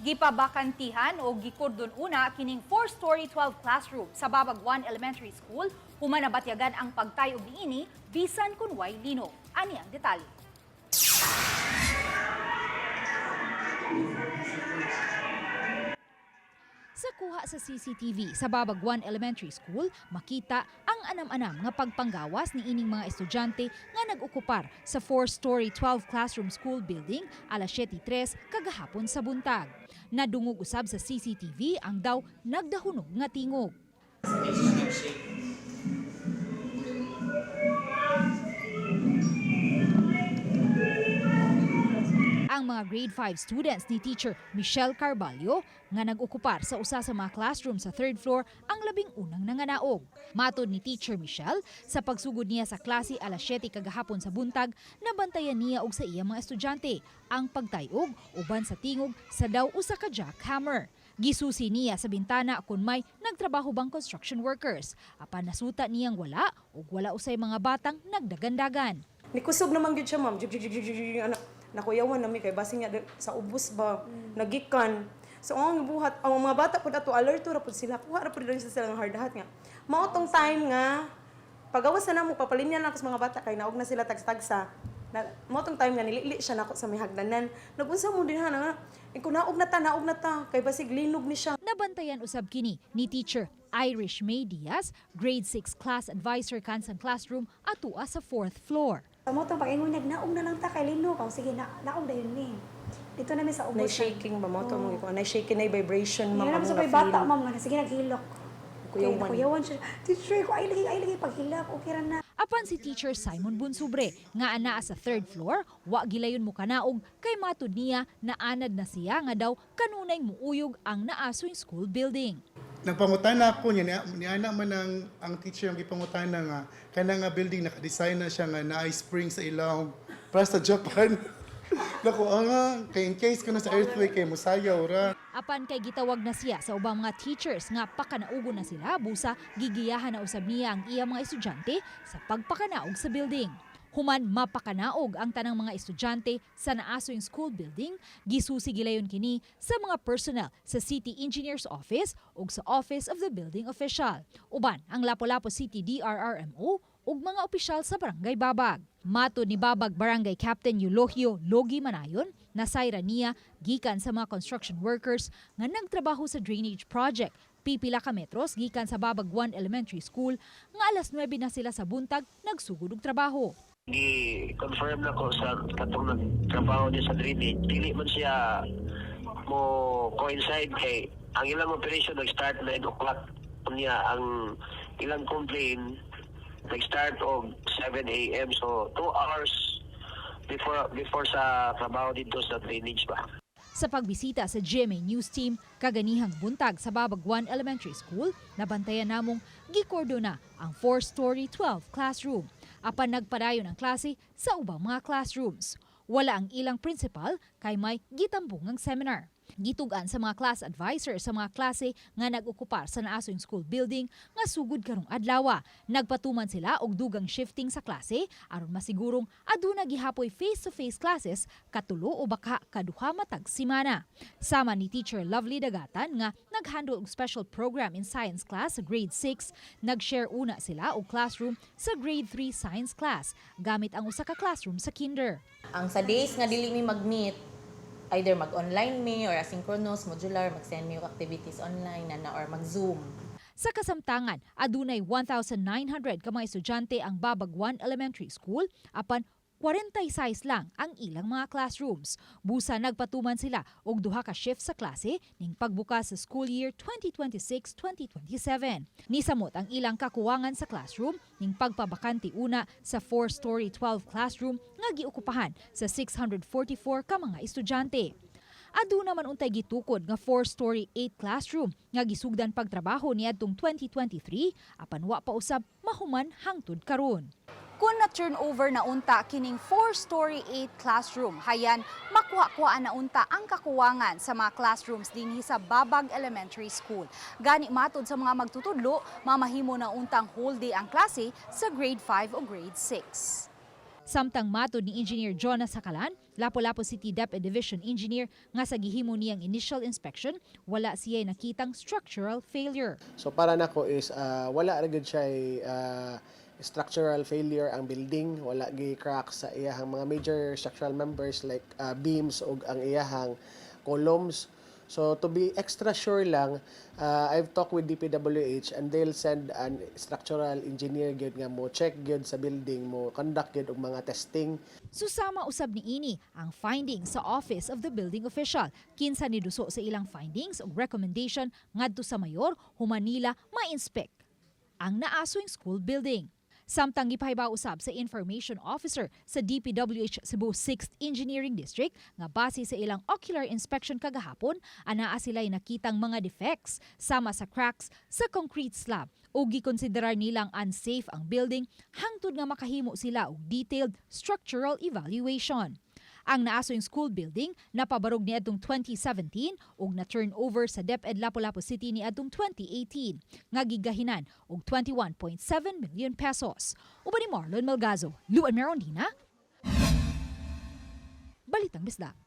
Gipabakantihan o gikordon una kining 4-story 12 classroom sa Babag 1 Elementary School human nabatyagan ang pagtayog niini bisan kun way linog. Ani ang detalye. Sa kuha sa CCTV sa Babag 1 Elementary School, makita ang anam-anam nga pagpanggawas ni ining mga estudyante nga nag-okupar sa 4-story 12 classroom school building alas 7:03 kagahapon sa buntag. Nadungog usab sa CCTV ang daw nagdahunog nga tingog. Ang mga grade 5 students ni teacher Michelle Carballo nga nag-okupar sa usa sa mga classroom sa third floor ang labing unang nanganaog. Matod ni teacher Michelle, sa pagsugod niya sa klase alas 7 kagahapon sa buntag, nabantayan niya og sa iya mga estudyante ang pagtayog uban sa tingog sa daw usa ka jackhammer. Gisusi niya sa bintana kung may nagtrabaho bang construction workers. Apan nasuta niyang wala ug wala usay mga batang nagdagandagan. Nikusog naman gyud siya, ma'am. Jug, jug, jug, jug, jug, anak. Nakuyawan nami kay basin niya sa ubos ba nagikan. So ang buhat ang mga bata pud ato alerto ra pud sila. Kuha ra pud rin sila silang hard hat nga. Mao tong time nga pagawas na namo papalinya na ako sa mga bata kay naog na sila tagstagsa. Na, mao tong time nga nilili siya nako sa may hagdanan. Nagunsa mo din ha nga. Iko naog na ta, naog na ta kay basig linog ni siya. Nabantayan usab kini ni teacher Irish May Diaz, grade 6 class advisor kansan classroom atua sa fourth floor. Mo tong pag-ingon nag naog na lang ta kay linog. Oh, sige na naog dayon mi. Dito na mi sa ubos. Na shaking ba mo to mo ko na shaking na vibration ma'am Ma'am, among sa may na-feel. bata ma'am nga na, sige naghilok. Kuyawan. Kay nakuyawan siya. Teacher ko ay lagi paghilak okay ra na. Apan si teacher Simon Bunsubre nga anaa sa third floor, wa gilayon mo kanaog kay matud niya na anad na siya nga daw kanunay muuyog ang naasoy school building. Nagpangutana ako niya, ni ana man ang teacher ang gipangutana nga kana nga building naka-design na siya nga naay spring sa ilawom para sa Japan. Nako, kay in case kuno sa earthquake kay musayaw ra. Apan kay gitawag na siya sa ubang mga teachers nga pakanaugo na sila busa gigiyahan na usab niya ang iya mga estudyante sa pagpakanaog sa building. Human mapakanaog ang tanang mga estudyante sa naasoy school building, gisusi gilayon kini sa mga personnel sa City Engineer's Office ug sa Office of the Building Official. Uban ang Lapu-Lapu City DRRMO ug mga opisyal sa Barangay Babag. Matod ni Babag Barangay Captain Eulogio Logi Manayon, nasayra niya gikan sa mga construction workers nga nagtrabaho sa drainage project pipila ka metros gikan sa Babag 1 Elementary School nga alas 9 na sila sa buntag nagsugod og trabaho. Gi-confirm na ko sa katong nagtrabaho niya sa drainage, dili man siya mo coincide kay ang ilang operation nag-start 9 o'clock niya, ang ilang complaint nag-start og 7 a.m. So 2 hours before sa trabaho dito sa drainage ba. Sa pagbisita sa GMA News Team, kaganihang buntag sa Babag 1 Elementary School, nabantayan namong gikordo na ang 4-story 12 classroom. Apan nagpadayon ang klase sa ubang mga classrooms. Wala ang ilang principal kay may gitambungang seminar. Gitugan sa mga class advisor sa mga klase nga nag-okupar sa naasoy school building nga sugod karong adlaw. Nagpatuman sila og dugang shifting sa klase aron masigurong aduna gihapoy face-to-face classes katulo o baka kaduha matag simana. Sama ni teacher Lovely Dagatan nga naghandle og special program in science class sa grade 6, nag-share una sila og classroom sa grade 3 science class gamit ang usa ka classroom sa kinder. Ang sa days nga dili mi mag-meet, either mag-online mi or asynchronous, modular, mag-send mi og activities online na, or mag-Zoom. Sa kasamtangan, adunay 1,900 ka mga estudyante ang Babag 1 Elementary School apan 46 lang ang ilang mga classrooms. Busa nagpatuman sila og duha ka shift sa klase ning pagbukas sa school year 2026-2027. Nisamot ang ilang kakuwangan sa classroom ning pagpabakante una sa 4-story 12 classroom nga giokupahan sa 644 ka mga estudyante. Aduna man untay gitukod nga 4-story 8 classroom nga gisugdan pagtrabaho niadtong 2023 apan wa pa usab mahuman hangtod karon. Kung na turnover na unta kining 4-story 8 classroom, hayan makuha-kuhaan na unta ang kakuwangan sa mga classrooms dinhi sa Babag Elementary School. Gani matod sa mga magtutudlo, mamahimo na untang whole day ang klase sa grade 5 o grade 6. Samtang matod ni Engineer Jonas Sakalan, Lapu-Lapu City DepEd Division Engineer, nga sa gihimo niyang initial inspection, wala siya nakitang structural failure. So para nako is wala ra gyud siya structural failure ang building, wala gi cracks sa iyahang mga major structural members like beams ug ang iyahang columns. So to be extra sure lang, I've talked with DPWH and they'll send an structural engineer gyud nga mo check gyud sa building, mo conduct gyud og mga testing. Susama usab niini ang findings sa Office of the Building Official. Kinsa niduso sa ilang findings ug recommendation ngadto sa mayor human nila ma-inspect ang naaswing school building. Samtang gipahibaw usab sa information officer sa DPWH Cebu 6th Engineering District nga base sa ilang ocular inspection kagahapon, anaa sila'y nakitang mga defects sama sa cracks sa concrete slab ug gikonsiderar nilang unsafe ang building hangtod nga makahimo sila og detailed structural evaluation. Ang naaswing school building napabarog niadtong 2017 ug na turnover sa DepEd Lapu-Lapu City niadtong 2018 nga gigahinan og 21.7 million pesos. Uban ni Marlon Malgazo, Luan Merondina, Balitang Bisdak.